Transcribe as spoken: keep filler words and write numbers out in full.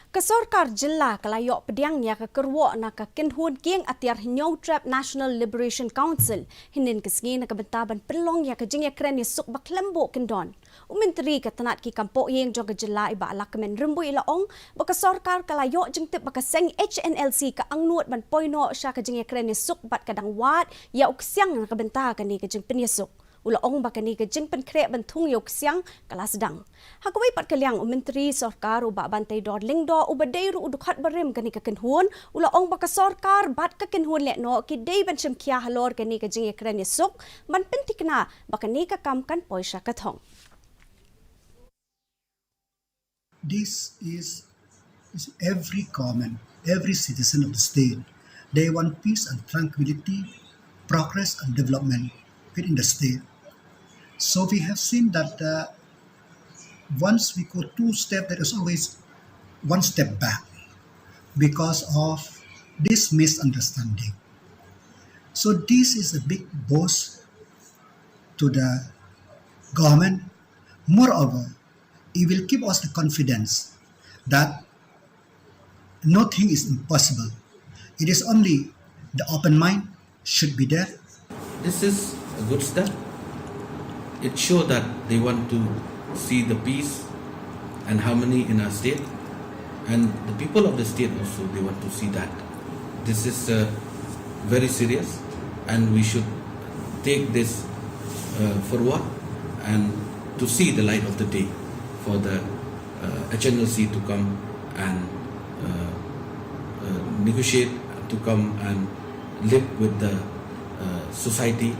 Ka sorkar jylla ka la ïoh pdiang ïa ka kyrwoh na ka kynhun kieng atiar Hynñiewtrep National Liberation Council hynnin ka sngi na ka bynta ban pynlong ïa ka jingïakren ïasuk ba khlem buh kyndon. U Myntri ka tnat ki kam pohïing jong ka jylla i Bah Lahkmen Rymbui i la ong ba ka sorkar ka la ïoh jingtip ba ka seng H N L C ka angnud ban poi noh sha ka jingïakren ïasuk bad ka dang wad ïa u ksiang na ka bynta kane ka jingpynïasuk. U la ong ba kane ka jingpynkhreh ban thung ïa u ksiang ka la sdang. Ha kawei pat ka liang, u Myntri Sorkar u Bah Banteidor Lyngdoh uba dei ruh u dkhot barim kane ka kynhun u la ong ba ka sorkar bad ka kynhun lehnoh ki dei ban shim khia halor kane ka jingïakren ïasuk ban pynthikna ba kane ka kam kan poi sha ka thong. This is, is every government, every citizen of the state. They want peace and tranquility, progress and development within the state. So we have seen that uh, once we go two steps, there is always one step back because of this misunderstanding. So this is a big boost to the government. Moreover, it will give us the confidence that nothing is impossible. It is only the open mind should be there. This is a good step. It shows that they want to see the peace and harmony in our state, and the people of the state also, they want to see that. This is uh, very serious, and we should take this uh, forward and to see the light of the day for the uh, H N L C to come and uh, uh, negotiate, to come and live with the uh, society